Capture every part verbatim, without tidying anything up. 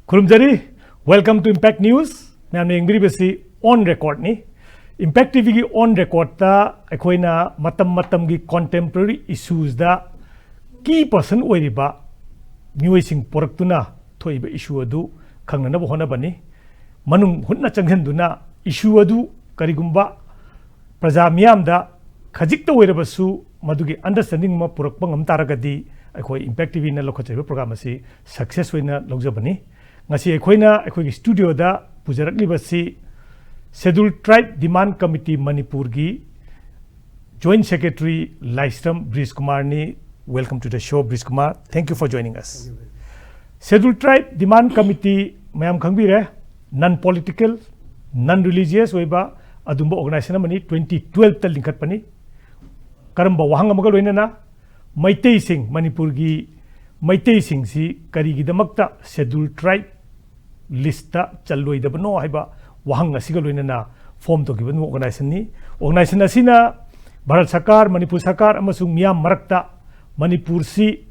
ꯈꯨꯔꯨꯝꯖꯔꯤ꯫ Welcome to Impact News꯫ ꯃꯌꯥꯝꯅ ꯌꯦꯡꯕꯤꯔꯤꯕꯁꯤ On Recordꯅꯤ꯫ Impact TVꯒꯤ On Recordꯇ ꯑꯩꯈꯣꯏꯅ ꯃꯇꯝ ꯃꯇꯝꯒꯤ contemporary issuesꯗ key person ꯑꯣꯏꯔꯤꯕ ꯃꯤꯑꯣꯏꯁꯤꯡ ꯄꯨꯔꯛꯇꯨꯅ ꯊꯣꯛꯏꯕ issue ꯑꯗꯨ ꯈꯪꯅꯅꯕ ꯍꯣꯠꯅꯕꯅꯤ꯫ ꯃꯅꯨꯡ ꯍꯨꯠꯅ ꯆꯪꯁꯤꯟꯗꯨꯅ issue ꯑꯗꯨ ꯀꯔꯤꯒꯨꯝꯕ ꯄ꯭ꯔꯖꯥ ꯃꯤꯌꯥꯝꯗ ꯈꯖꯤꯛꯇ ꯑꯣꯏꯔꯕꯁꯨ ꯃꯗꯨꯒꯤ understanding ꯑꯃ ꯄꯨꯔꯛꯄ ꯉꯝ ꯇꯥꯔꯒꯗꯤ ꯑꯩꯈꯣꯏ Impact TVꯅ ꯂꯧꯈꯠꯆꯔꯤꯕ program ꯑꯁꯤ success ꯑꯣꯏꯅ ꯂꯧꯖꯕꯅꯤ꯫ ꯉꯁꯤ ꯑꯩꯈꯣꯏꯅ ꯑꯩꯈꯣꯏꯒꯤ studioꯗ ꯄꯨꯖꯔꯛꯂꯤꯕꯁꯤ Scheduled Tribe Demand Committee ꯃꯅꯤꯄꯨꯔꯒꯤ Joint Secretary ꯂꯥꯏꯁ꯭ꯔꯝ ꯕ꯭ꯔꯤꯖ ꯀꯨꯃꯥꯔꯅꯤ꯫ Welcome to the show, Brij Kumar. Thank you for joining us꯫ Scheduled Tribe Demand Committee ꯃꯌꯥꯝ ꯈꯪꯕꯤꯔꯦ, non political, non religious ꯑꯣꯏꯕ ꯑꯗꯨꯝꯕ organization ꯑꯃꯅꯤ꯫ Twenty twelveꯇ ꯂꯤꯡꯈꯠꯄꯅꯤ꯫ ꯀꯔꯝꯕ ꯋꯥꯍꯪ ꯑꯃꯒ ꯂꯣꯏꯅꯅ ꯃꯩꯇꯩꯁꯤꯡ, ꯃꯅꯤꯄꯨꯔꯒꯤ ꯃꯩꯇꯩꯁꯤꯡꯁꯤ ꯀꯔꯤꯒꯤꯗꯃꯛꯇ Scheduled Tribe listꯇ ꯆꯜꯂꯣꯏꯗꯕꯅꯣ ꯍꯥꯏꯕ ꯋꯥꯍꯪ ꯑꯁꯤꯒ ꯂꯣꯏꯅꯅ form ꯇꯧꯈꯤꯕ organizationꯅꯤ꯫ Organization ꯑꯁꯤꯅ ꯚꯥꯔꯠ ꯁꯔꯀꯥꯔ, ꯃꯅꯤꯄꯨꯔ ꯁꯔꯀꯥꯔ ꯑꯃꯁꯨꯡ ꯃꯤꯌꯥꯝ ꯃꯔꯛꯇ ꯃꯅꯤꯄꯨꯔꯁꯤ,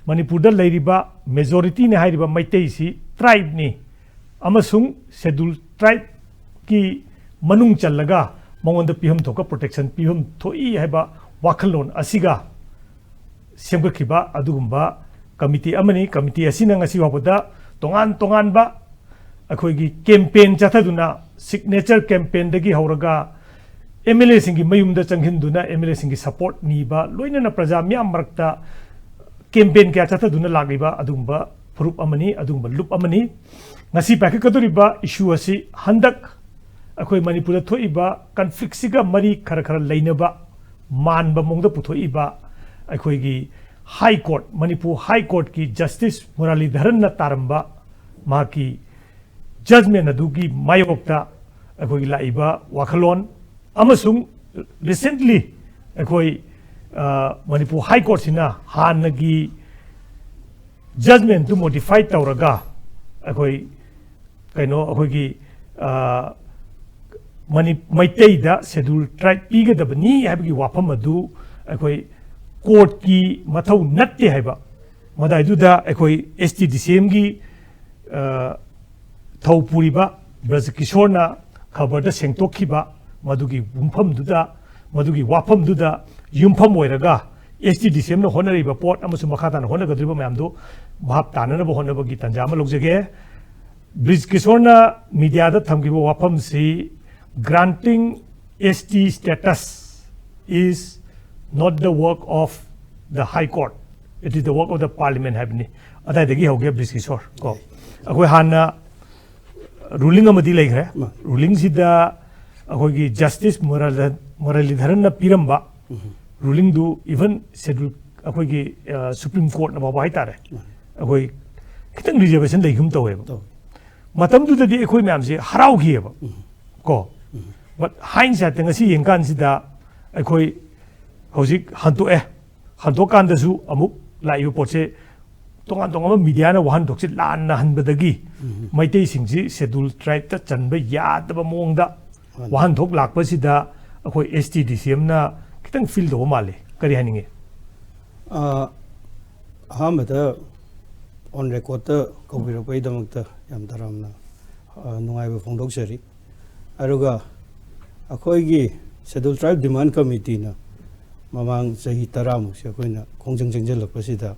ꯃꯅꯤꯄꯨꯔꯗ ꯂꯩꯔꯤꯕ majorityꯅꯤ ꯍꯥꯏꯔꯤꯕ ꯃꯩꯇꯩꯁꯤ tribeꯅꯤ ꯑꯃꯁꯨꯡ Scheduled Tribeꯀꯤ ꯃꯅꯨꯡ ꯆꯜꯂꯒ ꯃꯉꯣꯟꯗ ꯄꯤꯐꯝ ꯊꯣꯛꯄ protection ꯄꯤꯐꯝ ꯊꯣꯛꯏ ꯍꯥꯏꯕ ꯋꯥꯈꯜꯂꯣꯟ ꯑꯁꯤꯒ ꯁꯦꯝꯒꯠꯈꯤꯕ ꯑꯗꯨꯒꯨꯝꯕ committee ꯑꯃꯅꯤ꯫ Committee ꯑꯁꯤꯅ ꯉꯁꯤ ꯐꯥꯎꯕꯗ ꯇꯣꯉꯥꯟ ꯇꯣꯉꯥꯟꯕ ꯑꯩꯈꯣꯏꯒꯤ campaign ꯆꯠꯊꯗꯨꯅ, signature campaignꯗꯒꯤ ꯍꯧꯔꯒ MLAꯁꯤꯡꯒꯤ ꯃꯌꯨꯝꯗ ꯆꯪꯁꯤꯟꯗꯨꯅ MLAꯁꯤꯡꯒꯤ support ꯅꯤꯕ, ꯂꯣꯏꯅꯅ ꯄ꯭ꯔꯖꯥ ꯃꯤꯌꯥꯝ ꯃꯔꯛꯇ campaign ꯀꯌꯥ ꯆꯠꯊꯗꯨꯅ ꯂꯥꯛꯂꯤꯕ ꯑꯗꯨꯒꯨꯝꯕ ꯐꯨꯔꯨꯞ ꯑꯃꯅꯤ, ꯑꯗꯨꯒꯨꯝꯕ ꯂꯨꯞ ꯑꯃꯅꯤ꯫ ꯉꯁꯤ ꯄꯥꯏꯈꯠꯀꯗꯧꯔꯤꯕ issue ꯑꯁꯤ ꯍꯟꯗꯛ ꯑꯩꯈꯣꯏ ꯃꯅꯤꯄꯨꯔꯗ ꯊꯣꯛꯏꯕ conflictꯁꯤꯒ ꯃꯔꯤ ꯈꯔ ꯈꯔ ꯂꯩꯅꯕ ꯃꯥꯟꯕ ꯃꯑꯣꯡꯗ ꯄꯨꯊꯣꯛꯏꯕ ꯑꯩꯈꯣꯏꯒꯤ High Court, Manipur High Courtꯀꯤ Justice ꯃꯨꯔꯥꯂꯤꯙꯔꯟꯅ ꯇꯥꯔꯝꯕ ꯃꯍꯥꯛꯀꯤ judgement ꯑꯗꯨꯒꯤ ꯃꯥꯌꯣꯛꯇ ꯑꯩꯈꯣꯏꯒꯤ ꯂꯥꯛꯏꯕ ꯋꯥꯈꯜꯂꯣꯟ ꯑꯃꯁꯨꯡ recently ꯑꯩꯈꯣꯏ, ꯑ, ꯃꯅꯤꯄꯨꯔ High Courtꯁꯤꯅ ꯍꯥꯟꯅꯒꯤ judgementꯇꯨ modify ꯇꯧꯔꯒ ꯑꯩꯈꯣꯏ ꯀꯩꯅꯣ, ꯑꯩꯈꯣꯏꯒꯤ, ꯑ, ꯃꯅꯤ-, ꯃꯩꯇꯩꯗ Scheduled Tribe ꯄꯤꯒꯗꯕꯅꯤ ꯍꯥꯏꯕꯒꯤ ꯋꯥꯐꯝ ꯑꯗꯨ ꯑꯩꯈꯣꯏ courtꯀꯤ ꯃꯊꯧ ꯅꯠꯇꯦ ꯍꯥꯏꯕ, ꯃꯗꯥꯏꯗꯨꯗ ꯑꯩꯈꯣꯏ ST DCMꯒꯤ ꯑ, ꯊꯧ ꯄꯨꯔꯤꯕ ꯕ꯭ꯔꯖ ꯀꯤꯁꯣꯔꯅ ꯈꯕꯔꯗ ꯁꯦꯡꯗꯣꯛꯈꯤꯕ ꯃꯗꯨꯒꯤ ꯌꯨꯝꯐꯝꯗꯨꯗ, ꯃꯗꯨꯒꯤ ꯋꯥꯐꯝꯗꯨꯗ ꯌꯨꯝꯐꯝ ꯑꯣꯏꯔꯒ ꯑꯦꯁ ꯇꯤ ꯗꯤ ꯁꯤ ꯑꯦꯝꯅ ꯍꯣꯠꯅꯔꯤꯕ ꯄꯣꯠ ꯑꯃꯁꯨꯡ ꯃꯈꯥ ꯇꯥꯅ ꯍꯣꯠꯅꯒꯗꯧꯔꯤꯕ ꯃꯌꯥꯝꯗꯨ ꯚꯥꯞ ꯇꯥꯅꯅꯕ ꯍꯣꯠꯅꯕꯒꯤ ꯇꯥꯟꯖꯥ ꯑꯃ ꯂꯧꯖꯒꯦ꯫ ꯕ꯭ꯔꯤꯖ ꯀꯤꯁꯣꯔꯅ ꯃꯤꯗꯤꯌꯥꯗ ꯊꯝꯈꯤꯕ ꯋꯥꯐꯝꯁꯤ, "Granting S T status is not the work of the High Court, it is the work of the Parliament" ꯍꯥꯏꯕꯅꯤ꯫ ꯑꯗꯥꯏꯗꯒꯤ ꯍꯧꯒꯦ ꯕ꯭ꯔꯤꯖ ꯀꯤꯁꯣꯔ ꯀꯣ꯫ ꯑꯩꯈꯣꯏ ꯍꯥꯟꯅ ꯔꯨꯂꯤꯡ ꯑꯃꯗꯤ ꯂꯩꯈ꯭ꯔꯦ꯫ ꯃꯥ꯫ ꯔꯨꯂꯤꯡꯁꯤꯗ ꯑꯩꯈꯣꯏꯒꯤ ꯖꯁꯇꯤꯁ ꯃꯨꯔꯥꯂ-, ꯃꯨꯔꯂꯤꯙꯔꯟꯅ ꯄꯤꯔꯝꯕ ꯔꯨꯂꯤꯡꯗꯨ, ꯏꯚꯟ ꯁꯦꯗꯨꯜ, ꯑꯩꯈꯣꯏꯒꯤ, ꯑ, ꯁꯨꯄ꯭ꯔꯤꯝ ꯀꯣꯔꯠꯅ ꯐꯥꯎꯕ ꯍꯥꯏꯇꯥꯔꯦ, ꯃꯥ꯫ ꯑꯩꯈꯣꯏ ꯈꯤꯇꯪ ꯔꯤꯖꯔꯕꯦꯁꯟ ꯂꯩꯒꯨꯝ ꯇꯧꯋꯦꯕ꯫ ꯇꯧꯋꯦ꯫ ꯃꯇꯝꯗꯨꯗꯗꯤ ꯑꯩꯈꯣꯏ ꯃꯌꯥꯝꯁꯦ ꯍꯔꯥꯎꯈꯤꯑꯕ ꯀꯣ꯫ ꯕꯠ ꯍꯥꯏꯟꯁꯥꯏꯠꯇ ꯉꯁꯤ ꯌꯦꯡꯀꯥꯟꯁꯤꯗ ꯑꯩꯈꯣꯏ ꯍꯧꯖꯤꯛ ꯍꯟꯗꯣꯛꯑꯦ꯫ ꯍꯟꯗꯣꯛꯀꯥꯟꯗꯁꯨ ꯑꯃꯨꯛ ꯂꯥꯛꯏꯕ ꯄꯣꯠꯁꯦ, ꯇꯣꯉꯥꯟ ꯇꯣꯉꯥꯟꯕ ꯃꯤꯗꯤꯌꯥꯅ ꯋꯥꯍꯟꯊꯣꯛꯁꯦ ꯂꯥꯟꯅ ꯍꯟꯕꯗꯒꯤ ꯃꯩꯇꯩꯁꯤꯡꯁꯤ ꯁꯦꯗꯨꯜ ꯇ꯭ꯔꯥꯏꯕꯇ ꯆꯟꯕ ꯌꯥꯗꯕ ꯃꯑꯣꯡꯗ ꯃꯥꯅꯤ꯫ ꯋꯥꯍꯟꯊꯣꯛ ꯂꯥꯛꯄꯁꯤꯗ ꯑꯩꯈꯣꯏ ꯑꯦꯁ ꯇꯤ ꯗꯤ ꯁꯤ ꯑꯦꯝꯅ ꯈꯤꯇꯪ ꯐꯤꯜ ꯇꯧꯕ ꯃꯥꯜꯂꯤ꯫ ꯀꯔꯤ ꯍꯥꯏꯅꯤꯡꯉꯤ? ꯑ, ꯑꯍꯥꯟꯕꯗ ꯑꯣꯟ ꯔꯦꯀꯣꯔꯠꯇ ꯀꯧꯕꯤꯔꯛꯄꯒꯤꯗꯃꯛꯇ ꯌꯥꯝ ꯇꯔꯥꯝꯅ, ꯑ, ꯅꯨꯡꯉꯥꯏꯕ ꯐꯣꯡꯗꯣꯛꯆꯔꯤ꯫ ꯑꯗꯨꯒ ꯑꯩꯈꯣꯏꯒꯤ ꯁꯦꯗꯨꯜ ꯇ꯭ꯔꯥꯏꯕ ꯗꯤꯃꯥꯟ ꯀꯃꯤꯇꯤꯅ ꯃꯃꯥꯡ ꯆꯍꯤ ꯇꯔꯥꯃꯨꯛꯁꯦ ꯑꯩꯈꯣꯏꯅ ꯈꯣꯡꯖꯪ ꯆꯪꯁꯤꯜꯂꯛꯄꯁꯤꯗ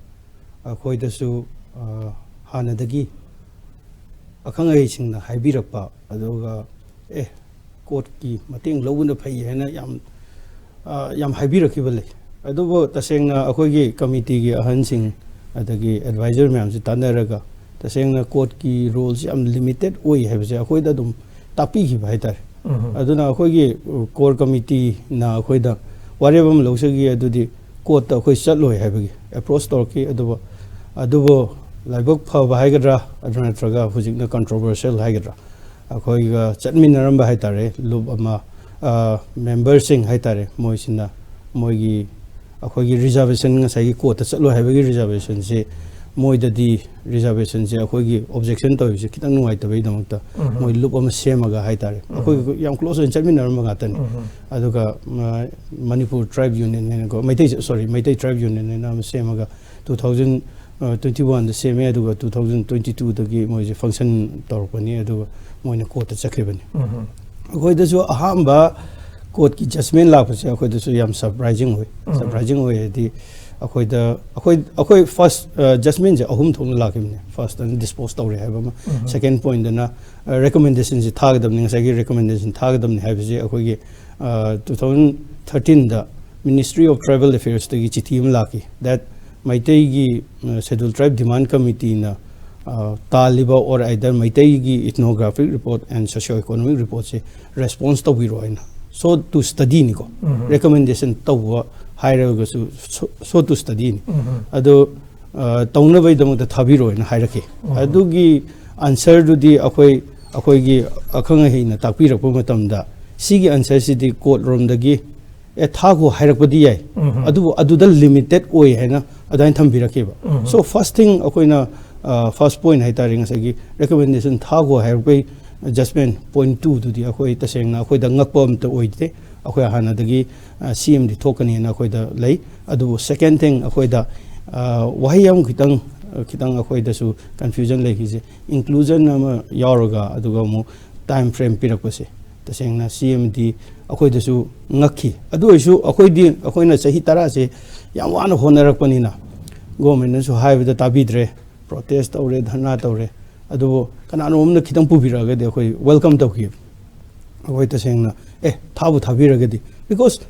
ꯑꯩꯈꯣꯏꯗꯁꯨ, ꯑ, ꯍꯥꯟꯅꯗꯒꯤ ꯑꯈꯪ ꯑꯍꯩꯁꯤꯡꯅ ꯍꯥꯏꯕꯤꯔꯛꯄ, ꯑꯗꯨꯒ, "ꯑꯦ, ꯀꯣꯔꯠꯀꯤ ꯃꯇꯦꯡ ꯂꯧꯕꯅ ꯐꯩ" ꯍꯥꯏꯅ ꯌꯥꯝ, ꯑ, ꯌꯥꯝ ꯍꯥꯏꯕꯤꯔꯛꯈꯤꯕ ꯂꯩ꯫ ꯑꯗꯨꯕꯨ ꯇꯁꯦꯡꯅ ꯑꯩꯈꯣꯏꯒꯤ ꯀꯃꯤꯇꯤꯒꯤ ꯑꯍꯟꯁꯤꯡ ꯑꯗꯒꯤ ꯑꯦꯗꯚꯥꯏꯖꯔ ꯃꯌꯥꯝꯁꯤ ꯇꯥꯟꯅꯔꯒ, ꯇꯁꯦꯡꯅ ꯀꯣꯔꯠꯀꯤ ꯔꯣꯜꯁꯤ ꯌꯥꯝ ꯂꯤꯃꯤꯇꯦꯠ ꯑꯣꯏ ꯍꯥꯏꯕꯁꯦ ꯑꯩꯈꯣꯏꯗ ꯑꯗꯨꯝ ꯇꯥꯛꯄꯤꯈꯤꯕ ꯍꯥꯏꯇꯥꯔꯦ꯫ ꯎꯝ꯫ ꯑꯗꯨꯅ ꯑꯩꯈꯣꯏꯒꯤ, ꯑ, ꯀꯣꯔ ꯀꯃꯤꯇꯤꯅ ꯑꯩꯈꯣꯏꯗ ꯋꯥꯔꯦꯞ ꯑꯃ ꯂꯧꯖꯈꯤ, ꯑꯗꯨꯗꯤ ꯀꯣꯔꯠꯇ ꯑꯩꯈꯣꯏ ꯆꯠꯂꯣꯏ ꯍꯥꯏꯕꯒꯤ ꯑꯦꯄ꯭ꯔꯣꯆ ꯇꯧꯔꯛꯈꯤ꯫ ꯑꯗꯨꯕꯨ, ꯑꯗꯨꯕꯨ ꯂꯥꯏꯕꯛ ꯐꯕ ꯍꯥꯏꯒꯗ꯭ꯔꯥ, ꯑꯗꯨ ꯅꯠꯇ꯭ꯔꯒ ꯍꯧꯖꯤꯛꯅ ꯀꯟꯇ꯭ꯔꯣꯚꯔꯁꯤꯌꯦꯜ ꯍꯥꯏꯒꯗ꯭ꯔꯥ, ꯑꯩꯈꯣꯏꯒ ꯆꯠꯃꯤꯟꯅꯔꯝꯕ ꯍꯥꯏꯇꯥꯔꯦ, ꯂꯨꯞ ꯑꯃ, ꯑ, ꯃꯦꯝꯕꯔꯁꯤꯡ ꯍꯥꯏꯇꯥꯔꯦ, ꯃꯣꯏꯁꯤꯅ ꯃꯣꯏꯒꯤ, ꯑꯩꯈꯣꯏꯒꯤ ꯔꯤꯖꯥꯔꯕꯦꯁꯟ, ꯉꯁꯥꯏꯒꯤ ꯀꯣꯔꯠꯇ ꯆꯠꯂꯣꯏ ꯍꯥꯏꯕꯒꯤ ꯔꯤꯖꯥꯔꯕꯦꯁꯟꯁꯦ, ꯃꯣꯏꯗꯗꯤ ꯔꯤꯖꯥꯔꯕꯦꯁꯟꯁꯦ ꯑꯩꯈꯣꯏꯒꯤ ꯑꯣꯕꯖꯦꯛꯁꯟ ꯇꯧꯔꯤꯁꯦ ꯈꯤꯇꯪ ꯅꯨꯡꯉꯥꯏꯇꯕꯒꯤꯗꯃꯛꯇ ꯎꯝ꯫ ꯃꯣꯏ ꯂꯨꯞ ꯑꯃ ꯁꯦꯝꯃꯒ ꯍꯥꯏꯇꯥꯔꯦ, ꯎꯝ꯫ ꯑꯩꯈꯣꯏꯒ ꯌꯥꯝ ꯀ꯭ꯂꯣꯖ ꯑꯣꯏꯅ ꯆꯠꯃꯤꯟꯅꯔꯝꯕ ꯉꯥꯛꯇꯅꯤ꯫ ꯎꯝ꯫ ꯑꯗꯨꯒ, ꯑ, ꯃꯅꯤꯄꯨꯔ ꯇ꯭ꯔꯥꯏꯕ ꯌꯨꯅꯤꯌꯟ ꯍꯥꯏꯅꯀꯣ, ꯃꯩꯇꯩ, ꯁꯣꯔꯤ, ꯃꯩꯇꯩ ꯇ꯭ꯔꯥꯏꯕ ꯌꯨꯅꯤꯌꯟ ꯍꯥꯏꯅ ꯑꯃ ꯁꯦꯝꯃꯒ, ꯇꯨ ꯊꯥꯎꯖꯟ ꯇ꯭ꯋꯦꯟꯇꯤ ꯋꯥꯟꯗ ꯁꯦꯝꯃꯦ, ꯑꯗꯨꯒ ꯇꯨ ꯊꯥꯎꯖꯟ ꯇ꯭ꯋꯦꯟꯇꯤ ꯇꯨꯗꯒꯤ ꯃꯣꯏꯁꯦ ꯐꯪꯁꯟ ꯇꯧꯔꯛꯄꯅꯤ, ꯑꯗꯨꯒ ꯃꯣꯏꯅ ꯀꯣꯔꯠꯇ ꯆꯠꯈꯤꯕꯅꯤ꯫ ꯑꯩꯈꯣꯏꯗꯁꯨ ꯑꯍꯥꯟꯕ ꯀꯣꯔꯠꯀꯤ ꯖꯁꯃꯦꯟ ꯂꯥꯛꯄꯁꯦ ꯑꯩꯈꯣꯏꯗꯁꯨ ꯌꯥꯝ ꯁꯔꯄ꯭ꯔꯥꯏꯖꯤꯡ ꯑꯣꯏ꯫ ꯁꯔꯄ꯭ꯔꯥꯏꯖꯤꯡ ꯑꯣꯏ ꯍꯥꯏꯗꯤ, ꯑꯩꯈꯣꯏꯗ, ꯑꯩꯈꯣꯏ, ꯑꯩꯈꯣꯏ ꯐꯥꯔꯁ ꯖꯁꯃꯦꯟꯁꯦ ꯑꯍꯨꯝ ꯊꯣꯛꯅ ꯂꯥꯛꯈꯤꯕꯅꯦ꯫ ꯐꯥꯔꯁꯇꯅ ꯗꯤꯁꯄꯣꯁ ꯇꯧꯔꯦ ꯍꯥꯏꯕ ꯑꯃ, ꯁꯦꯀꯦꯟ ꯄꯣꯏꯟꯠꯇꯅ ꯔꯦꯀꯃꯦꯟꯗꯦꯁꯟꯁꯦ ꯊꯥꯒꯗꯕꯅꯤ, ꯉꯁꯥꯏꯒꯤ ꯔꯦꯀꯃꯦꯟꯗꯦꯁꯟ ꯊꯥꯒꯗꯕꯅꯤ ꯍꯥꯏꯕꯁꯦ ꯑꯩꯈꯣꯏꯒꯤ ꯇꯨ ꯊꯥꯎꯖꯟ ꯊꯥꯔꯇꯤꯟꯗ ꯃꯤꯅꯤꯁꯇ꯭ꯔꯤ ꯑꯣꯐ ꯇ꯭ꯔꯥꯏꯕꯦꯜ ꯑꯦꯐꯤꯌꯔꯁꯇꯒꯤ ꯆꯤꯊꯤ ꯑꯃ ꯂꯥꯛꯈꯤ, that ꯃꯩꯇꯩꯒꯤ ꯁꯦꯗꯨꯜ ꯇ꯭ꯔꯥꯏꯕ ꯗꯤꯃꯥꯟ ꯀꯃꯤꯇꯤꯅ ꯇꯥꯜꯂꯤꯕ, or either ꯃꯩꯇꯩꯒꯤ ethnographic report and socio economic reportꯁꯦ ꯔꯦꯁꯄꯣꯟꯁ ꯇꯧꯕꯤꯔꯣ ꯍꯥꯏꯅ꯫ ꯁꯣ ꯇꯨ ꯁ꯭ꯇꯗꯤꯅꯤꯀꯣ, ꯔꯦꯀꯃꯦꯟꯗꯦꯁꯟ ꯇꯧꯕ ꯍꯥꯏꯔꯒꯁꯨ ꯁꯣ ꯇꯨ ꯁ꯭ꯇꯗꯤꯅꯤ꯫ ꯑꯗꯣ ꯇꯧꯅꯕꯒꯤꯗꯃꯛꯇ ꯊꯥꯕꯤꯔꯣ ꯍꯥꯏꯅ ꯍꯥꯏꯔꯛꯈꯤ꯫ ꯑꯗꯨꯒꯤ ꯑꯟꯁꯔꯗꯨꯗꯤ ꯑꯩꯈꯣꯏ, ꯑꯩꯈꯣꯏꯒꯤ ꯑꯈꯪ ꯑꯍꯩꯅ ꯇꯥꯛꯄꯤꯔꯛꯄ ꯃꯇꯝꯗ, ꯁꯤꯒꯤ ꯑꯟꯁꯔꯁꯤꯗꯤ ꯀꯣꯔꯠ ꯔꯣꯝꯗꯒꯤ ꯑꯦ ꯊꯥꯈꯣ ꯍꯥꯏꯔꯛꯄꯗꯤ ꯌꯥꯏ, ꯑꯗꯨꯕꯨ ꯑꯗꯨꯗ ꯂꯤꯃꯤꯇꯦꯠ ꯑꯣꯏ ꯍꯥꯏꯅ ꯑꯗꯨꯃꯥꯏꯅ ꯊꯝꯕꯤꯔꯛꯈꯤꯕ꯫ ꯁꯣ ꯐꯥꯔꯁ ꯊꯤꯡ ꯑꯩꯈꯣꯏꯅ, ꯐꯥꯔꯁ ꯄꯣꯏꯟꯠ ꯍꯥꯏꯇꯥꯔꯦ, ꯉꯁꯥꯏꯒꯤ ꯔꯦꯀꯃꯦꯟꯗꯦꯁꯟ ꯊꯥꯈꯣ ꯍꯥꯏꯔꯛꯄꯒꯤ ꯖꯁꯃꯦꯟ ꯄꯣꯏꯟꯠ ꯇꯨꯗꯨꯗꯤ ꯑꯩꯈꯣꯏ ꯇꯁꯦꯡꯅ ꯑꯩꯈꯣꯏꯗ ꯉꯛꯄ ꯑꯝꯇ ꯑꯣꯏꯗꯦ꯫ ꯑꯩꯈꯣꯏ ꯍꯥꯟꯅꯗꯒꯤ ꯁꯤ ꯑꯃꯗꯤ ꯊꯣꯛꯀꯅꯤꯅ ꯑꯩꯈꯣꯏꯗ ꯂꯩ꯫ ꯑꯗꯨꯕꯨ ꯁꯦꯀꯦꯟ ꯊꯤꯡ ꯑꯩꯈꯣꯏꯗ ꯋꯥꯍꯩ ꯑꯃ ꯈꯤꯇꯪ, ꯈꯤꯇꯪ ꯑꯩꯈꯣꯏꯗꯁꯨ ꯀꯟꯐ꯭ꯌꯨꯖꯟ ꯂꯩꯈꯤꯁꯦ, ꯏꯟꯀ꯭ꯂꯨꯖꯟ ꯑꯃ ꯌꯥꯎꯔꯒ ꯑꯗꯨꯒ ꯑꯃꯨꯛ ꯇꯥꯏꯝ ꯐ꯭ꯔꯦꯝ ꯄꯤꯔꯛꯄꯁꯦ ꯇꯁꯦꯡꯅ ꯁꯤ ꯑꯃꯗꯤ ꯑꯩꯈꯣꯏꯗꯁꯨ ꯉꯛꯈꯤ꯫ ꯑꯗꯨ ꯑꯣꯏꯔꯁꯨ ꯑꯩꯈꯣꯏꯗꯤ, ꯑꯩꯈꯣꯏꯅ ꯆꯍꯤ ꯇꯔꯥꯁꯦ ꯌꯥꯝ ꯋꯥꯅ ꯍꯣꯠꯅꯔꯛꯄꯅꯤꯅ, ꯒꯣꯔꯃꯦꯟꯅꯁꯨ ꯍꯥꯏꯕꯗ ꯇꯥꯕꯤꯗ꯭ꯔꯦ, ꯄ꯭ꯔꯣꯇꯦꯁ ꯇꯧꯔꯦ, ꯙꯔꯅꯥ ꯇꯧꯔꯦ꯫ ꯑꯗꯨꯕꯨ ꯀꯅꯥꯅꯣꯝꯅ ꯈꯤꯇꯪ ꯄꯨꯕꯤꯔꯛꯑꯒꯗꯤ ꯑꯩꯈꯣꯏ ꯋꯦꯜꯀꯝ ꯇꯧꯈꯤ꯫ ꯑꯩꯈꯣꯏ ꯇꯁꯦꯡꯅ, ꯑꯦ ꯊꯥꯕꯨ ꯊꯥꯕꯤꯔꯒꯗꯤ, ꯕꯤꯀꯣꯁ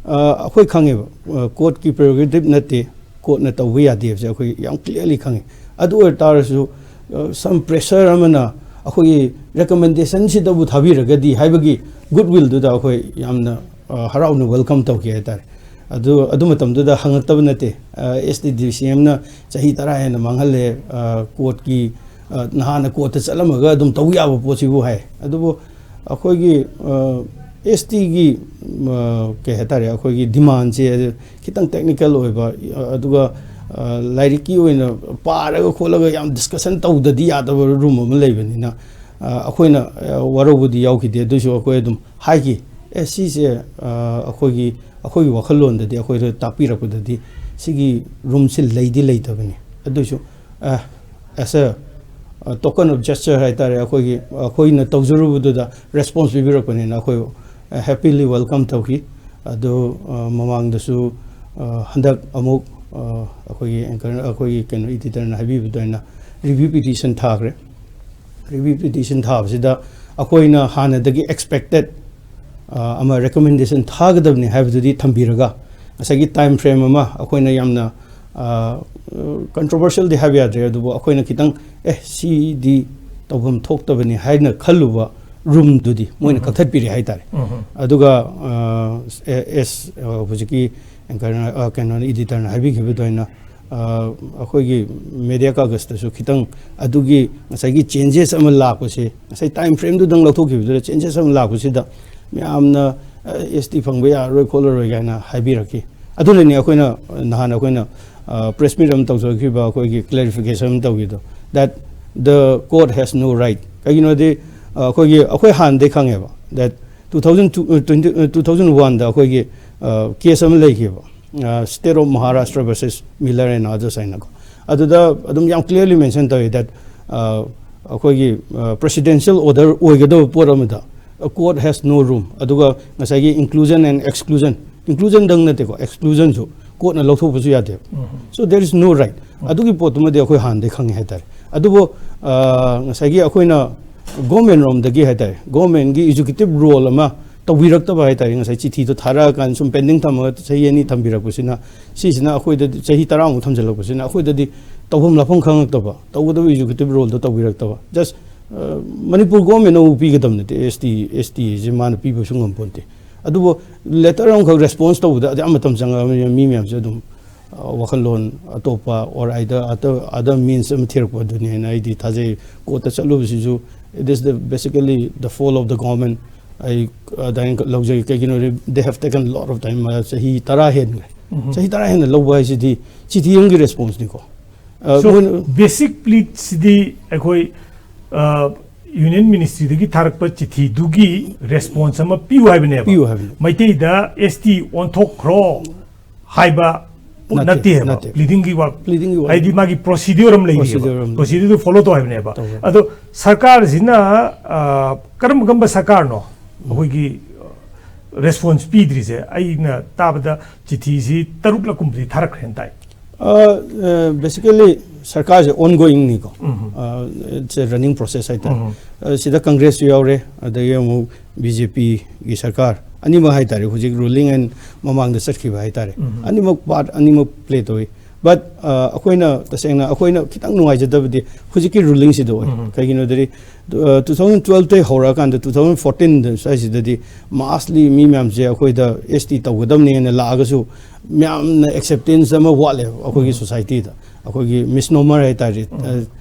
ꯑꯩꯈꯣꯏ ꯈꯪꯉꯦꯕ, ꯀꯣꯔꯠꯀꯤ ꯄ꯭ꯔꯦꯔꯣꯒꯦꯇꯤꯞ ꯅꯠꯇꯦ, ꯀꯣꯔꯠꯅ ꯇꯧꯕ ꯌꯥꯗꯦ ꯍꯥꯏꯕꯁꯦ ꯑꯩꯈꯣꯏ ꯌꯥꯝ ꯀ꯭ꯂꯤꯌꯥꯔꯂꯤ ꯈꯪꯉꯤ꯫ ꯑꯗꯨ ꯑꯣꯏ ꯇꯥꯔꯁꯨ ꯁꯝ ꯄ꯭ꯔꯦꯁꯔ ꯑꯃꯅ ꯑꯩꯈꯣꯏꯒꯤ ꯔꯦꯀꯃꯦꯟꯗꯦꯁꯟꯁꯤꯗꯕꯨ ꯊꯥꯕꯤꯔꯒꯗꯤ ꯍꯥꯏꯕꯒꯤ ꯒꯨꯗ ꯋꯤꯜꯗꯨꯗ ꯑꯩꯈꯣꯏ ꯌꯥꯝꯅ ꯍꯔꯥꯎꯅ ꯋꯦꯜꯀꯝ ꯇꯧꯈꯤ ꯍꯥꯏꯇꯥꯔꯦ꯫ ꯑꯗꯨ, ꯑꯗꯨ ꯃꯇꯝꯗꯨꯗ ꯍꯪꯉꯛꯇꯕ ꯅꯠꯇꯦ, ꯑꯦꯁ ꯇꯤ ꯗꯤ ꯁꯤ ꯑꯦꯝꯅ ꯆꯍꯤ ꯇꯔꯥ ꯍꯦꯟꯅ ꯃꯥꯡꯍꯜꯂꯦ, ꯀꯣꯔꯠꯀꯤ, ꯅꯍꯥꯟꯅ ꯀꯣꯔꯠꯇ ꯆꯠꯂꯝꯃꯒ ꯑꯗꯨꯝ ꯇꯧ ꯌꯥꯕ ꯄꯣꯠꯁꯤꯕꯨ ꯍꯥꯏ꯫ ꯑꯗꯨꯕꯨ ꯑꯩꯈꯣꯏꯒꯤ ꯑꯦꯁ ꯇꯤꯒꯤ ꯀꯩ ꯍꯥꯏꯇꯥꯔꯦ, ꯑꯩꯈꯣꯏꯒꯤ ꯗꯤꯃꯥꯟꯁꯦ ꯈꯤꯇꯪ ꯇꯦꯛꯅꯤꯀꯦꯜ ꯑꯣꯏꯕ, ꯑꯗꯨꯒ ꯂꯥꯏꯔꯤꯛꯀꯤ ꯑꯣꯏꯅ ꯄꯥꯔꯒ ꯈꯣꯠꯂꯒ ꯌꯥꯝ ꯗꯤꯁꯀꯁꯟ ꯇꯧꯗꯗꯤ ꯌꯥꯗꯕ ꯔꯨꯝ ꯑꯃ ꯂꯩꯕꯅꯤꯅ, ꯑꯩꯈꯣꯏꯅ ꯋꯥꯔꯧꯕꯗꯤ ꯌꯥꯎꯈꯤꯗꯦ꯫ ꯑꯗꯨꯏꯁꯨ ꯑꯩꯈꯣꯏ ꯑꯗꯨꯝ ꯍꯥꯏꯈꯤ, ꯑꯦ ꯁꯤꯁꯦ ꯑꯩꯈꯣꯏꯒꯤ, ꯑꯩꯈꯣꯏꯒꯤ ꯋꯥꯈꯜꯂꯣꯟꯗꯗꯤ, ꯑꯩꯈꯣꯏꯗ ꯇꯥꯛꯄꯤꯔꯛꯄꯗꯗꯤ ꯁꯤꯒꯤ ꯔꯨꯝꯁꯤ ꯂꯩꯗꯤ ꯂꯩꯇꯕꯅꯤ꯫ ꯑꯗꯨꯁꯨ ꯑꯦꯁ ꯑꯦ ꯇꯣꯀꯟ ꯑꯣꯐ ꯖꯦꯁꯆꯔ ꯍꯥꯏꯇꯥꯔꯦ, ꯑꯩꯈꯣꯏꯒꯤ ꯑꯩꯈꯣꯏꯅ ꯇꯧꯖꯔꯨꯕꯗꯨꯗ ꯔꯦꯁꯄꯣꯟꯁ ꯄꯤꯕꯤꯔꯛꯄꯅꯤꯅ ꯑꯩꯈꯣꯏ ꯍꯦꯄꯤꯂꯤ ꯋꯦꯜꯀꯝ ꯇꯧꯈꯤ꯫ ꯑꯗꯨ ꯃꯃꯥꯡꯗꯁꯨ ꯍꯟꯗꯛ ꯑꯃꯨꯛ ꯑꯩꯈꯣꯏꯒꯤ ꯑꯦꯡꯀꯔ ꯑꯩꯈꯣꯏꯒꯤ ꯀꯩꯅꯣ ꯏꯗꯤꯇꯔꯅ ꯍꯥꯏꯕꯤꯕꯗ ꯑꯩꯅ ꯔꯤꯚ꯭ꯌꯨ ꯄꯤꯇꯤꯁꯟ ꯊꯥꯈ꯭ꯔꯦ꯫ ꯔꯤꯚ꯭ꯌꯨ ꯄꯤꯇꯤꯁꯟ ꯊꯥꯕꯁꯤꯗ ꯑꯩꯈꯣꯏꯅ ꯍꯥꯟꯅꯗꯒꯤ ꯑꯦꯛꯁꯄꯦꯛꯇꯦꯠ ꯑꯃ ꯔꯦꯀꯃꯦꯟꯗꯦꯁꯟ ꯊꯥꯒꯗꯕꯅꯤ ꯍꯥꯏꯕꯗꯨꯗꯤ ꯊꯝꯕꯤꯔꯒ, ꯉꯁꯥꯏꯒꯤ ꯇꯥꯏꯝ ꯐ꯭ꯔꯦꯝ ꯑꯃ ꯑꯩꯈꯣꯏꯅ ꯌꯥꯝꯅ ꯀꯟꯇ꯭ꯔꯣꯚꯔꯁꯤꯌꯦꯜꯗꯤ ꯍꯥꯏꯕ ꯌꯥꯗ꯭ꯔꯦ, ꯑꯗꯨꯕꯨ ꯑꯩꯈꯣꯏꯅ ꯈꯤꯇꯪ ꯑꯦ ꯁꯤꯗꯤ ꯇꯧꯐꯝ ꯊꯣꯛꯇꯕꯅꯤ ꯍꯥꯏꯅ ꯈꯜꯂꯨꯕ ꯔꯨꯝꯗꯨꯗꯤ ꯃꯣꯏꯅ ꯎꯝ꯫ ꯀꯛꯊꯠꯄꯤꯔꯦ ꯍꯥꯏꯇꯥꯔꯦ꯫ ꯎꯝ꯫ ꯑꯗꯨꯒ ꯑꯦꯁ ꯍꯧꯖꯤꯛꯀꯤ ꯑꯦꯡꯀꯔꯅ ꯀꯩꯅꯣꯅ ꯏꯗꯤꯇꯔꯅ ꯍꯥꯏꯕꯤꯈꯤꯕꯗꯣ ꯑꯩꯅ ꯑꯩꯈꯣꯏꯒꯤ ꯃꯦꯗꯤꯌꯥ ꯀꯥꯒꯁꯇꯁꯨ ꯈꯤꯇꯪ ꯑꯗꯨꯒꯤ ꯉꯁꯥꯏꯒꯤ ꯆꯦꯟꯖꯦꯁ ꯑꯃ ꯂꯥꯛꯄꯁꯦ, ꯉꯁꯥꯏ ꯇꯥꯏꯝ ꯐ꯭ꯔꯦꯝꯗꯨꯗꯪ ꯂꯧꯊꯣꯛꯈꯤꯕꯗꯨꯗ ꯆꯦꯟꯖꯦꯁ ꯑꯃ ꯂꯥꯛꯄꯁꯤꯗ ꯃꯌꯥꯝꯅ ꯑꯦꯁ ꯇꯤ ꯐꯪꯕ ꯌꯥꯔꯔꯣꯏ ꯈꯣꯠꯂꯔꯣꯏ ꯀꯥꯏꯅ ꯍꯥꯏꯕꯤꯔꯛꯈꯤ꯫ ꯑꯗꯨꯅꯅꯤ ꯑꯩꯈꯣꯏꯅ ꯅꯍꯥꯟ ꯑꯩꯈꯣꯏꯅ ꯄ꯭ꯔꯦꯁ ꯃꯤꯠ ꯑꯃ ꯇꯧꯖꯈꯤꯕ, ꯑꯩꯈꯣꯏꯒꯤ ꯀ꯭ꯂꯦꯔꯤꯐꯤꯀꯦꯁꯟ ꯑꯃ ꯇꯧꯈꯤꯕꯗꯣ, that the court has no right꯫ ꯀꯩꯒꯤꯅꯣꯗꯤ ꯑꯩꯈꯣꯏꯒꯤ ꯑꯩꯈꯣꯏ ꯍꯥꯟꯅꯗꯩ ꯈꯪꯉꯦꯕ that two thousand two twenty two thousand one ꯗ ꯑꯩꯈꯣꯏꯒꯤ ꯀꯦꯁ ꯑꯃ ꯂꯩꯈꯤꯕ, State of Maharashtra versus Miller and others ꯍꯥꯏꯅꯀꯣ꯫ ꯑꯗꯨꯗ ꯑꯗꯨꯝ ꯌꯥꯝ ꯀ꯭ꯂꯤꯌꯔꯂꯤ ꯃꯦꯟꯁꯟ ꯇꯧꯋꯤ that ꯑꯩꯈꯣꯏꯒꯤ ꯄ꯭ꯔꯦꯁꯤꯗꯦꯟꯁꯤꯌꯦꯜ ꯑꯣꯔꯗꯔ ꯑꯣꯏꯒꯗꯕ ꯄꯣꯠ ꯑꯃꯗ court has no room꯫ ꯑꯗꯨꯒ ꯉꯁꯥꯏꯒꯤ inclusion and exclusion, inclusionꯗꯪ ꯅꯠꯇꯦꯀꯣ, exclusionꯁꯨ ꯀꯣꯔꯠꯅ ꯂꯧꯊꯣꯛꯄꯁꯨ ꯌꯥꯗꯦꯕ꯫ So there is no right꯫ ꯑꯗꯨꯒꯤ ꯄꯣꯠꯇꯨꯃꯗꯤ ꯑꯩꯈꯣꯏ ꯍꯥꯟꯅꯗꯩ ꯈꯪꯉꯦ ꯍꯥꯏꯇꯥꯔꯦ꯫ ꯑꯗꯨꯕꯨ ꯉꯁꯥꯏꯒꯤ ꯑꯩꯈꯣꯏꯅ ꯒꯣꯔꯃꯦꯟ ꯔꯣꯝꯗꯒꯤ ꯍꯥꯏꯇꯥꯔꯦ, ꯒꯣꯔꯃꯦꯟꯒꯤ ꯑꯦꯛꯖꯤꯀ꯭ꯌꯨꯇꯤꯞ ꯔꯣꯜ ꯑꯃ ꯇꯧꯕꯤꯔꯛꯇꯕ ꯍꯥꯏꯇꯥꯔꯦ꯫ ꯉꯁꯥꯏ ꯆꯤꯊꯤꯗꯣ ꯊꯥꯔꯛꯑꯀꯥꯟꯗ ꯁꯨꯝ ꯄꯦꯟꯗꯤꯡ ꯊꯝꯃꯒ ꯆꯍꯤ ꯑꯅꯤ ꯊꯝꯕꯤꯔꯛꯄꯁꯤꯅ, ꯁꯤꯁꯤꯅ ꯑꯩꯈꯣꯏꯗꯗꯤ ꯆꯍꯤ ꯇꯔꯥꯃꯨꯛ ꯊꯝꯖꯤꯜꯂꯛꯄꯁꯤꯅ ꯑꯩꯈꯣꯏꯗꯗꯤ ꯇꯧꯐꯝ ꯂꯥꯛꯐꯝ ꯈꯪꯉꯛꯇꯕ, ꯇꯧꯒꯗꯕ ꯑꯦꯛꯖꯤꯀ꯭ꯌꯨꯇꯤꯞ ꯔꯣꯜꯗꯣ ꯇꯧꯕꯤꯔꯛꯇꯕ꯫ ꯖꯁ ꯃꯅꯤꯄꯨꯔ ꯒꯣꯔꯃꯦꯟꯅ ꯑꯃꯨꯛ ꯄꯤꯒꯗꯕ ꯅꯠꯇꯦ ꯑꯦꯁ ꯇꯤ ꯑꯦꯁ ꯇꯤ ꯍꯥꯏꯁꯦ, ꯃꯥꯅ ꯄꯤꯕꯁꯨ ꯉꯝꯄꯣꯟꯇꯦ꯫ ꯑꯗꯨꯕꯨ ꯂꯦꯇꯔ ꯑꯃꯈꯛ ꯔꯦꯁꯄꯣꯟꯁ ꯇꯧꯕꯗ ꯑꯗꯨꯛ ꯌꯥꯝ ꯃꯇꯝ ꯆꯪꯉꯛꯑꯕꯅꯤꯅ ꯃꯤ ꯃꯌꯥꯝꯁꯦ ꯑꯗꯨꯝ ꯋꯥꯈꯜꯂꯣꯟ ꯑꯇꯣꯞꯄ or either other means ꯑꯃ ꯊꯤꯔꯛꯄ ꯑꯗꯨꯅꯤ ꯍꯥꯏꯅ ꯑꯩꯗꯤ ꯊꯥꯖꯩ꯫ ꯀꯣꯔꯠꯇ ꯆꯠꯂꯨꯕꯁꯤꯁꯨ it is the basically the fall of the government꯫ ꯑꯩ ꯑꯗꯨꯃꯥꯏꯅ ꯂꯧꯖꯩ꯫ ꯀꯩꯒꯤꯅꯣꯗꯤ they have taken lot of time꯫ ꯆꯍꯤ ꯇꯔꯥ ꯍꯦꯟꯈ꯭ꯔꯦ꯫ ꯆꯍꯤ ꯇꯔꯥ ꯍꯦꯟꯅ ꯂꯧꯕ ꯍꯥꯏꯁꯤꯗꯤ ꯆꯤꯊꯤ ꯑꯃꯒꯤ ꯔꯦꯁꯄꯣꯟꯁꯅꯤꯀꯣ꯫ So basic pleadꯁꯤꯗꯤ ꯑꯩꯈꯣꯏ ꯌꯨꯅꯤꯌꯟ ꯃꯤꯅꯤꯁꯇ꯭ꯔꯤꯗꯒꯤ ꯊꯥꯔꯛꯄ ꯆꯤꯊꯤꯗꯨꯒꯤ ꯔꯦꯁꯄꯣꯟꯁ ꯑꯃ ꯄꯤꯌꯨ ꯍꯥꯏꯕꯅꯦꯕ꯫ ꯄꯤꯌꯨ ꯍꯥꯏꯕꯅꯦ꯫ ꯃꯩꯇꯩꯗ ꯑꯦꯁ ꯇꯤ ꯑꯣꯟꯊꯣꯛꯈ꯭ꯔꯣ ꯍꯥꯏꯕ ꯅꯠꯇꯦ, ꯅꯠꯇꯦ ꯍꯥꯏꯕ꯫ ꯅꯠꯇꯦ꯫ ꯄ꯭ꯂꯤꯗꯤꯡꯒꯤ ꯋꯥꯔꯛ, ꯄ꯭ꯂꯤꯗꯤꯡꯒꯤ ꯋꯥꯔꯛ꯫ ꯍꯥꯏꯗꯤ ꯃꯥꯒꯤ ꯄ꯭ꯔꯣꯁꯤꯗ꯭ꯌꯨꯔ ꯑꯃ ꯂꯩꯔꯤꯕ, ꯄ꯭ꯔꯣꯁꯤꯗ꯭ꯌꯨꯔ ꯑꯃ ꯄ꯭ꯔꯣꯁꯤꯗ꯭ꯌꯨꯔꯗꯨ ꯐꯣꯂꯣ ꯇꯧ ꯍꯥꯏꯕꯅꯦꯕ꯫ ꯇꯧꯋꯦ꯫ ꯑꯗꯣ ꯁꯔꯀꯥꯔꯁꯤꯅ, ꯑ, ꯀꯔꯝꯕ ꯀꯔꯝꯕ ꯁꯔꯀꯥꯔꯅꯣ ꯑꯩꯈꯣꯏꯒꯤ ꯔꯦꯁꯄꯣꯟꯁ ꯄꯤꯗ꯭ꯔꯤꯁꯦ? ꯑꯩꯅ ꯇꯥꯕꯗ ꯆꯤꯊꯤꯁꯤ ꯇꯔꯨꯛꯂꯛ ꯀꯨꯝꯕꯗꯤ ꯊꯥꯔꯛꯈ꯭ꯔꯦꯅ ꯇꯥꯏ꯫ ꯕꯦꯁꯤꯀꯦꯂꯤ ꯁꯔꯀꯥꯔꯁꯦ ꯑꯣꯟꯒꯣꯌꯤꯡꯅꯤꯀꯣ꯫ ꯏꯠꯁ ꯑꯦ ꯔꯟꯅꯤꯡ ꯄ꯭ꯔꯣꯁꯦꯁ ꯍꯥꯏꯇꯥꯔꯦ꯫ ꯑ, ꯁꯤꯗ ꯀꯪꯒ꯭ꯔꯦꯁꯁꯨ ꯌꯥꯎꯔꯦ, ꯑꯗꯒꯤ ꯑꯃꯨꯛ ꯕꯤ ꯖꯦ ꯄꯤꯒꯤ ꯁꯔꯀꯥꯔ, ꯑꯅꯤꯃꯛ ꯍꯥꯏꯇꯥꯔꯦ, ꯍꯧꯖꯤꯛ ꯔꯨꯂꯤꯡ ꯑꯦꯟ ꯃꯃꯥꯡꯗ ꯆꯠꯈꯤꯕ ꯍꯥꯏꯇꯥꯔꯦ꯫ ꯑꯅꯤꯃꯛ ꯄꯥꯔꯠ ꯑꯅꯤꯃꯛ ꯄ꯭ꯂꯦ ꯇꯧꯏ꯫ ꯕꯠ ꯑꯩꯈꯣꯏꯅ ꯇꯁꯦꯡꯅ ꯑꯩꯈꯣꯏꯅ ꯈꯤꯇꯪ ꯅꯨꯡꯉꯥꯏꯖꯗꯕꯗꯤ ꯍꯧꯖꯤꯛꯀꯤ ꯔꯨꯂꯤꯡꯁꯤꯗ ꯑꯣꯏ꯫ ꯀꯩꯒꯤꯅꯣꯗꯤ, ꯇꯨ ꯊꯥꯎꯖꯟ ꯇꯨꯋꯦꯜꯐꯇꯩ ꯍꯧꯔꯛꯑꯀꯥꯟꯗ ꯇꯨ ꯊꯥꯎꯖꯟ ꯐꯣꯔꯇꯤꯟ ꯁ꯭ꯋꯥꯏꯁꯤꯗꯗꯤ ꯃꯥꯁꯂꯤ ꯃꯤ ꯃꯌꯥꯝꯁꯦ ꯑꯩꯈꯣꯏꯗ ꯑꯦꯁ ꯇꯤ ꯇꯧꯒꯗꯕꯅꯦꯅ ꯂꯥꯛꯑꯒꯁꯨ ꯃꯌꯥꯝꯅ ꯑꯦꯛꯁꯦꯞꯇꯦꯟꯁ ꯑꯃ ꯋꯥꯠꯂꯦꯕ ꯑꯩꯈꯣꯏꯒꯤ ꯁꯣꯁꯥꯏꯇꯤꯗ꯫ ꯑꯩꯈꯣꯏꯒꯤ ꯃꯤꯁꯅꯣꯃꯔ ꯍꯥꯏꯇꯥꯔꯦ,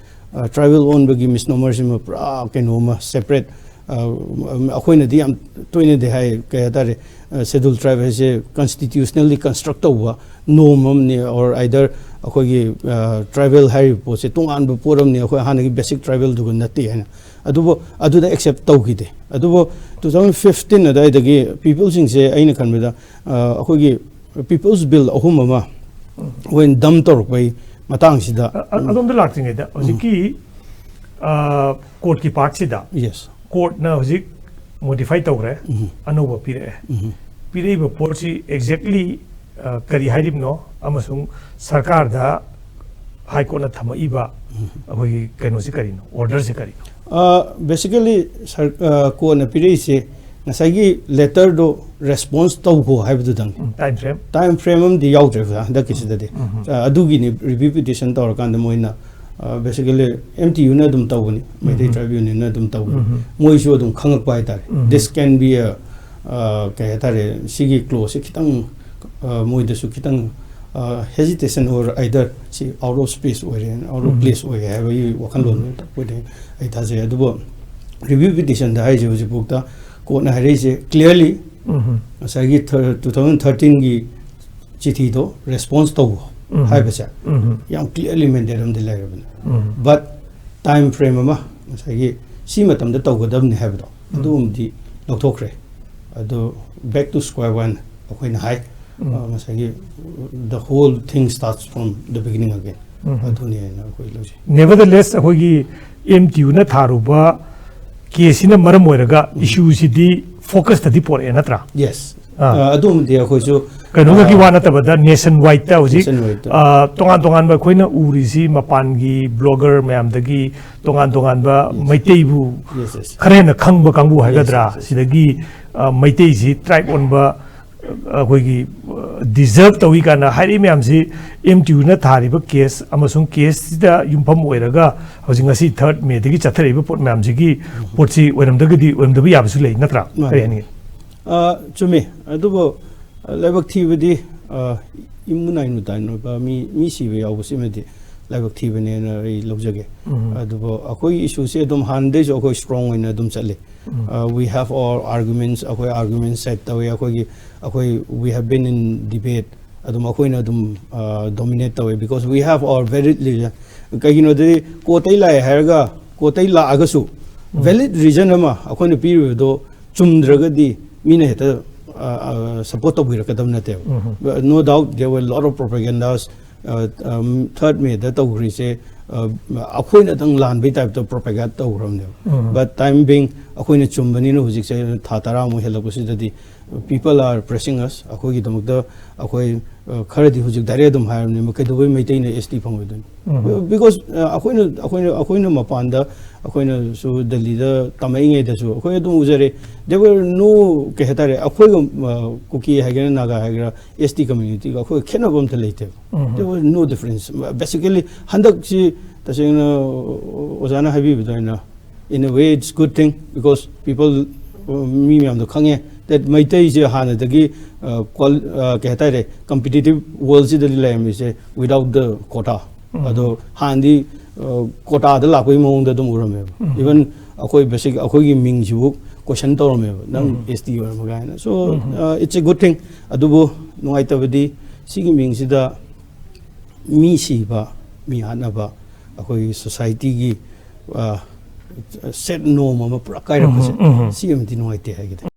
ꯇ꯭ꯔꯥꯏꯕꯦꯜ ꯑꯣꯟꯕꯒꯤ ꯃꯤꯁꯅꯣꯃꯔꯁꯤꯃ ꯄꯨꯔꯥ ꯀꯩꯅꯣ ꯑꯃ ꯁꯦꯄꯔꯦꯠ꯫ ꯑꯩꯈꯣꯏꯅꯗꯤ ꯌꯥꯝ ꯇꯣꯏꯅꯗꯤ ꯍꯥꯏ, ꯀꯩ ꯍꯥꯏꯇꯥꯔꯦ, ꯁꯦꯗꯨꯜ ꯇ꯭ꯔꯥꯏꯕ ꯍꯥꯏꯁꯦ ꯀꯟꯁꯇꯤꯇ꯭ꯌꯨꯁꯅꯦꯜꯂꯤ ꯀꯟꯁꯇ꯭ꯔꯛ ꯇꯧꯕ ꯅꯣꯔꯝ ꯑꯃꯅꯤ, ꯑꯣꯔ ꯑꯥꯏꯗꯔ ꯑꯩꯈꯣꯏꯒꯤ ꯇ꯭ꯔꯥꯏꯕꯦꯜ ꯍꯥꯏꯔꯤꯕ ꯄꯣꯠꯁꯦ ꯇꯣꯉꯥꯟꯕ ꯄꯣꯠ ꯑꯃꯅꯤ, ꯑꯩꯈꯣꯏ ꯍꯥꯟꯅꯒꯤ ꯕꯦꯁꯤꯛ ꯇ꯭ꯔꯥꯏꯕꯦꯜꯗꯨꯒ ꯅꯠꯇꯦ ꯍꯥꯏꯅ꯫ ꯑꯗꯨꯕꯨ ꯑꯗꯨꯗ ꯑꯦꯛꯁꯦꯞ ꯇꯧꯈꯤꯗꯦ꯫ ꯑꯗꯨꯕꯨ ꯇꯨ ꯊꯥꯎꯖꯟ ꯐꯤꯐꯇꯤꯟ ꯑꯗꯨꯋꯥꯏꯗꯒꯤ ꯄꯤꯄꯜꯁꯤꯡꯁꯦ ꯑꯩꯅ ꯈꯟꯕꯗ, ꯑ, ꯑꯩꯈꯣꯏꯒꯤ ꯄꯤꯄꯜꯁ ꯕꯤꯜ ꯑꯍꯨꯝ ꯑꯃ ꯑꯩꯈꯣꯏꯅ ꯗꯝ ꯇꯧꯔꯛꯄꯒꯤ ꯃꯇꯥꯡꯁꯤꯗ꯫ ꯑ-, ꯑ-, ꯑꯗꯣꯝꯗ ꯂꯥꯛꯇ꯭ꯔꯤꯉꯩꯗ ꯍꯧꯖꯤꯛꯀꯤ, ꯑ, ꯀꯣꯔꯠꯀꯤ ꯄꯥꯔꯠꯁꯤꯗ, ꯌꯦꯁ꯫ ꯀꯣꯔꯠꯅ ꯍꯧꯖꯤꯛ ꯃꯣꯗꯤꯐꯥꯏ ꯇꯧꯈ꯭ꯔꯦ, ꯑꯅꯧꯕ ꯄꯤꯔꯛꯑꯦ꯫ ꯄꯤꯔꯛꯏꯕ ꯄꯣꯠꯁꯤ ꯑꯦꯛꯖꯦꯛꯂꯤ, ꯑ, ꯀꯔꯤ ꯍꯥꯏꯔꯤꯕꯅꯣ ꯑꯃꯁꯨꯡ ꯁꯔꯀꯥꯔꯗ ꯍꯥꯏ ꯀꯣꯔꯠꯅ ꯊꯝꯃꯛꯏꯕ ꯑꯩꯈꯣꯏꯒꯤ ꯀꯩꯅꯣꯁꯤ ꯀꯔꯤꯅꯣ, ꯑꯣꯔꯗꯔꯁꯤ ꯀꯔꯤꯅꯣ? ꯕꯦꯁꯤꯀꯦꯂꯤ ꯁꯔ-, ꯑ, ꯀꯣꯔꯠꯅ ꯄꯤꯔꯛꯏꯁꯦ ꯉꯁꯥꯏꯒꯤ ꯂꯦꯇꯔꯗꯣ ꯔꯦꯁꯄꯣꯟꯁ ꯇꯧꯈꯣ ꯍꯥꯏꯕꯗꯨꯗꯪꯅꯤ꯫ ꯎꯝ, ꯇꯥꯏꯝ ꯐ꯭ꯔꯦꯝ? ꯇꯥꯏꯝ ꯐ꯭ꯔꯦꯝ ꯑꯃꯗꯤ ꯌꯥꯎꯗ꯭ꯔꯦ, ꯑꯣꯖꯥ, ꯍꯟꯗꯛꯀꯤꯁꯤꯗꯗꯤ꯫ ꯎꯝ, ꯎꯝ꯫ ꯑ, ꯑꯗꯨꯒꯤꯅꯤ ꯔꯤꯚ꯭ꯌꯨ ꯄꯤꯇꯤꯁꯟ ꯇꯧꯔꯀꯥꯟꯗ ꯃꯣꯏꯅ, ꯑ, ꯕꯦꯁꯤꯀꯦꯂꯤ ꯑꯦꯝ ꯇꯤ ꯌꯨꯅ ꯑꯗꯨꯝ ꯇꯧꯕꯅꯤ, ꯃꯩꯇꯩ ꯎꯝ, ꯎꯝ꯫ ꯇ꯭ꯔꯥꯏꯕ ꯌꯨꯅꯤꯌꯟꯅ ꯑꯗꯨꯝ ꯇꯧꯕꯅꯤ꯫ ꯎꯝ, ꯎꯝ꯫ ꯃꯣꯏꯁꯨ ꯑꯗꯨꯝ ꯈꯪꯉꯛꯄ ꯍꯥꯏꯇꯥꯔꯦ꯫ ꯎꯝ, ꯎꯝ꯫ This can be a, ꯑ, ꯀꯩ ꯍꯥꯏꯇꯥꯔꯦ, ꯁꯤꯒꯤ ꯀ꯭ꯂꯣꯖꯁꯦ ꯈꯤꯇꯪ, ꯑ, ꯃꯣꯏꯗꯁꯨ ꯈꯤꯇꯪ, ꯑ, ꯍꯦꯖꯤꯇꯦꯁꯟ ꯑꯣꯔ ꯑꯥꯏꯗꯔ ꯁꯤ ꯑꯥꯎꯠ ꯑꯣꯐ ꯁ꯭ꯄꯦꯁ ꯑꯣꯏꯔꯦ, ꯑꯥꯎꯠ ꯑꯣꯐ ꯎꯝ꯫ ꯄ꯭ꯂꯦꯁ ꯑꯣꯏꯔꯦ ꯍꯥꯏꯕꯒꯤ ꯋꯥꯈꯜꯂꯣꯟ ꯎꯝ꯫ ꯑꯣꯏꯅ ꯑꯩ ꯊꯥꯖꯩ꯫ ꯑꯗꯨꯕꯨ ꯔꯤꯚ꯭ꯌꯨ ꯄꯤꯇꯤꯁꯟꯗ ꯍꯥꯏꯔꯤꯁꯦ ꯍꯧꯖꯤꯛꯐꯥꯎꯗ ꯀꯣꯔꯠꯅ ꯍꯥꯏꯔꯛꯏꯁꯦ ꯀ꯭ꯂꯤꯌꯔꯂꯤ ꯎꯝ꯫ ꯉꯁꯥꯏꯒꯤ ꯊ-, ꯇꯨ ꯊꯥꯎꯖꯟ ꯊꯥꯔꯇꯤꯟꯒꯤ ꯆꯤꯊꯤꯗꯣ ꯔꯦꯁꯄꯣꯟꯁ ꯇꯧ ꯎꯝ꯫ ꯍꯥꯏꯕꯁꯦ ꯎꯝ꯫ ꯌꯥꯝ ꯀ꯭ꯂꯤꯌꯔꯂꯤ ꯃꯦꯟꯗꯦꯠ ꯑꯃꯗꯤ ꯂꯩꯔꯕꯅꯤ꯫ ꯎꯝ꯫ ꯕꯠ ꯇꯥꯏꯝ ꯐ꯭ꯔꯦꯝ ꯑꯃ ꯉꯁꯥꯏꯒꯤ ꯁꯤ ꯃꯇꯝꯗ ꯇꯧꯒꯗꯕꯅꯤ ꯍꯥꯏꯕꯗꯣ ꯎꯝ꯫ ꯑꯗꯨꯒꯨꯝꯕꯗꯤ ꯂꯧꯊꯣꯛꯈ꯭ꯔꯦ꯫ ꯑꯗꯣ back to square one ꯑꯩꯈꯣꯏꯅ ꯍꯥꯏ꯫ ꯉꯁꯥꯏꯒꯤ the whole thing starts from the beginning again. ꯑꯗꯨꯅꯤ ꯍꯥꯏꯅ ꯑꯩꯈꯣꯏ ꯂꯧꯖꯩ. Nevertheless, ꯑꯩꯈꯣꯏꯒꯤ ꯑꯦꯝ ꯇꯤ ꯌꯨꯅ ꯊꯥꯔꯨꯕ ꯀꯦꯁꯁꯤꯅ ꯃꯔꯝ ꯑꯣꯏꯔꯒ ꯏꯁꯨꯁꯤꯗꯤ ꯐꯣꯀꯁꯇꯗꯤ ꯄꯣꯔꯛꯑꯦ, ꯅꯠꯇ꯭ꯔꯥ? Yes. ꯑꯥ. ꯑ, ꯑꯗꯨꯃꯗꯤ ꯑꯩꯈꯣꯏꯁꯨ ꯀꯩꯅꯣꯗꯒꯤ ꯑ, ꯋꯥ ꯅꯠꯇꯕꯗ, ꯅꯦꯁꯟ ꯋꯥꯏꯗꯇ ꯍꯧꯖꯤꯛ Nation wide. ꯑ, ꯇꯣꯉꯥꯟ ꯇꯣꯉꯥꯟꯕ ꯑꯩꯈꯣꯏꯅ ꯎꯔꯤꯁꯤ ꯃꯄꯥꯟꯒꯤ ꯕ꯭ꯂꯣꯒꯔ ꯃꯌꯥꯝꯗꯒꯤ ꯇꯣꯉꯥꯟ ꯇꯣꯉꯥꯟꯕ ꯃꯩꯇꯩꯕꯨ Yes, yes. ꯈꯔ ꯍꯦꯟꯅ ꯈꯪꯕ ꯀꯥꯡꯕꯨ ꯍꯥꯏꯒꯗ꯭ꯔꯥ, Yes, yes, yes. ꯁꯤꯗꯒꯤ ꯑ, ꯃꯩꯇꯩꯁꯤ ꯇ꯭ꯔꯥꯏꯕ ꯑꯣꯟꯕ, ꯑ, ꯑꯩꯈꯣꯏꯒꯤ ꯗꯤꯖꯔꯕ ꯇꯧꯏ ꯀꯥꯏꯅ ꯍꯥꯏꯔꯛꯏ ꯃꯌꯥꯝꯁꯤ, ꯑꯦꯝ ꯇꯤ ꯌꯨꯅ ꯊꯥꯔꯤꯕ ꯀꯦꯁ ꯑꯃꯁꯨꯡ ꯀꯦꯁꯁꯤꯗ ꯌꯨꯝꯐꯝ ꯑꯣꯏꯔꯒ ꯍꯧꯖꯤꯛ ꯉꯁꯤ ꯊꯥꯔꯠ ꯃꯦꯗꯒꯤ ꯆꯠꯊꯔꯛꯏꯕ ꯄꯣꯠ ꯃꯌꯥꯝꯁꯤꯒꯤ ꯄꯣꯠꯁꯤ ꯑꯣꯏꯔꯝꯗꯒꯗꯤ, ꯑꯣꯏꯔꯝꯗꯕ ꯌꯥꯕꯁꯨ ꯂꯩ, ꯅꯠꯇ꯭ꯔꯥ? ꯃꯥꯅꯦ. ꯀꯔꯤ ꯍꯥꯏꯅꯤꯡꯉꯤ? ꯑ, ꯆꯨꯝꯃꯤ. ꯑꯗꯨꯕꯨ, ꯑ, ꯂꯥꯏꯕꯛ ꯊꯤꯕꯗꯤ, ꯑ, ꯏꯃꯨ ꯅꯥꯏꯅꯨ ꯇꯥꯏꯅꯕ ꯃꯤ, ꯃꯤ ꯁꯤꯕ ꯌꯥꯎꯕꯁꯤꯃꯗꯤ ꯂꯥꯏꯕꯛ ꯊꯤꯕꯅꯦꯅ ꯑꯩ ꯂꯧꯖꯒꯦ. ꯑꯗꯨꯕꯨ ꯑꯩꯈꯣꯏꯒꯤ ꯏꯁꯨꯁꯦ ꯑꯗꯨꯝ ꯍꯥꯟꯅꯗꯩꯁꯨ ꯑꯩꯈꯣꯏ ꯁ꯭ꯇꯔꯣꯡ ꯑꯣꯏꯅ ꯑꯗꯨꯝ ꯆꯠꯂꯤ. ꯑ, we have our arguments, ꯑꯩꯈꯣꯏ ꯑꯥꯔꯒꯨꯃꯦꯟ ꯁꯦꯠ ꯇꯧꯋꯤ. ꯑꯩꯈꯣꯏꯒꯤ, ꯑꯩꯈꯣꯏ, we have been in debate. ꯑꯗꯨꯝ ꯑꯩꯈꯣꯏꯅ ꯑꯗꯨꯝ, ꯑ, ꯗꯣꯃꯤꯅꯦꯠ ꯇꯧꯋꯤ, because we have our valid reason. ꯀꯩꯒꯤꯅꯣꯗꯤ ꯀꯣꯔꯠꯇꯩ ꯂꯥꯛꯑꯦ ꯍꯥꯏꯔꯒ, ꯀꯣꯔꯠꯇꯩ ꯂꯥꯛꯑꯒꯁꯨ ꯚꯦꯂꯤꯠ ꯔꯤꯖꯟ ꯑꯃ ꯑꯩꯈꯣꯏꯅ ꯄꯤꯔꯤꯕꯗꯣ ꯆꯨꯝꯗ꯭ꯔꯒꯗꯤ ꯃꯤꯅ ꯍꯦꯛꯇ ꯁꯄꯣꯔꯠ ꯇꯧꯕꯤꯔꯛꯀꯗꯕ ꯅꯠꯇꯦꯕ. No doubt there were lot of propagandas. ꯊꯥꯔꯠ ꯃꯦꯗ ꯇꯧꯈ꯭ꯔꯤꯁꯦ, ꯑ, ꯑꯩꯈꯣꯏꯅꯗꯪ ꯂꯥꯟꯕꯩ ꯇꯥꯏꯞꯇ ꯄ꯭ꯔꯣꯄꯦꯒꯦꯠ ꯇꯧꯈ꯭ꯔꯕꯅꯦꯕ. But time being, ꯑꯩꯈꯣꯏꯅ ꯆꯨꯝꯕꯅꯤꯅ ꯍꯧꯖꯤꯛꯁꯦ ꯊꯥ ꯇꯔꯥꯃꯨꯛ ꯍꯦꯜꯂꯛꯄꯁꯤꯗꯗꯤ, people are pressing us. ꯑꯩꯈꯣꯏꯒꯤꯗꯃꯛꯇ ꯑꯩꯈꯣꯏ, ꯑ, ꯈꯔꯗꯤ ꯍꯧꯖꯤꯛ ꯗꯥꯏꯔꯦꯛ ꯑꯗꯨꯝ ꯍꯥꯏꯔꯕꯅꯦꯕ, ꯀꯩꯗꯧꯕꯩ ꯃꯩꯇꯩꯅ ꯑꯦꯁ ꯇꯤ ꯐꯪꯉꯣꯏꯗꯣꯏꯅꯣ? Because, ꯑ, ꯑꯩꯈꯣꯏꯅ, ꯑꯩꯈꯣꯏꯅ, ꯑꯩꯈꯣꯏꯅ ꯃꯄꯥꯟꯗ, ꯑꯩꯈꯣꯏꯅꯁꯨ ꯗꯦꯜꯂꯤꯗ ꯇꯝꯃꯛꯏꯉꯩꯗꯁꯨ ꯑꯩꯈꯣꯏ ꯑꯗꯨꯝ ꯎꯖꯔꯦ. There were no, ꯀꯩ ꯍꯥꯏꯇꯥꯔꯦ, ꯑꯩꯈꯣꯏꯒ, ꯑ, ꯀꯨꯀꯤ ꯍꯥꯏꯒꯦꯔꯥ, ꯅꯥꯒꯥ ꯍꯥꯏꯒꯦꯔꯥ, ꯑꯦꯁ ꯇꯤ ꯀꯝꯃ꯭ꯌꯨꯅꯤꯇꯤꯒ ꯑꯩꯈꯣꯏꯒ ꯈꯦꯠꯅꯕ ꯑꯝꯇ ꯂꯩꯇꯦꯕ. There was no difference. Basically, ꯍꯟꯗꯛꯁꯤ ꯇꯁꯦꯡꯅ ꯑꯣꯖꯥꯅ ꯍꯥꯏꯕꯤꯕꯗ ꯑꯩꯅ, in a way, it's good thing, because people, ꯃꯤ ꯃꯌꯥꯝꯗꯣ ꯈꯪꯉꯦ that ꯃꯩꯇꯩꯁꯦ ꯍꯥꯟꯅꯗꯒꯤ, ꯑ, qual-, ꯑ, ꯀꯩ ꯍꯥꯏꯇꯥꯔꯦ, competitive worldꯁꯤꯗꯗꯤ ꯂꯩꯔꯝꯃꯤꯁꯦ without the quota. ꯑꯗꯣ ꯍꯥꯟꯅꯗꯤ, ꯑ, quotaꯗ ꯂꯥꯛꯄꯒꯤ ꯃꯑꯣꯡꯗ ꯑꯗꯨꯝ ꯎꯔꯝꯃꯦꯕ. Even ꯑꯩꯈꯣꯏ ꯕꯦꯁꯤꯛ ꯑꯩꯈꯣꯏꯒꯤ ꯃꯤꯡꯁꯤꯕꯨ question ꯇꯧꯔꯝꯃꯦꯕ, "ꯅꯪ ꯑꯦꯁ ꯇꯤ ꯑꯣꯏꯔꯝꯃ?" ꯀꯥꯏꯅ. So, uh, it's a good thing. ꯑꯗꯨꯕꯨ ꯅꯨꯡꯉꯥꯏꯇꯕꯗꯤ ꯁꯤꯒꯤ ꯃꯤꯡꯁꯤꯗ ꯃꯤ ꯁꯤꯕ, ꯃꯤ ꯍꯥꯠꯅꯕ, ꯑꯩꯈꯣꯏꯒꯤ ꯁꯣꯁꯥꯏꯇꯤꯒꯤ, ꯑ, set norm ꯑꯃ ꯄꯨꯔꯥ ꯀꯥꯏꯔꯛꯄꯁꯦ, ꯁꯤ ꯑꯃꯗꯤ ꯅꯨꯡꯉꯥꯏꯇꯦ ꯍꯥꯏꯒꯦ ꯇꯧꯏ꯫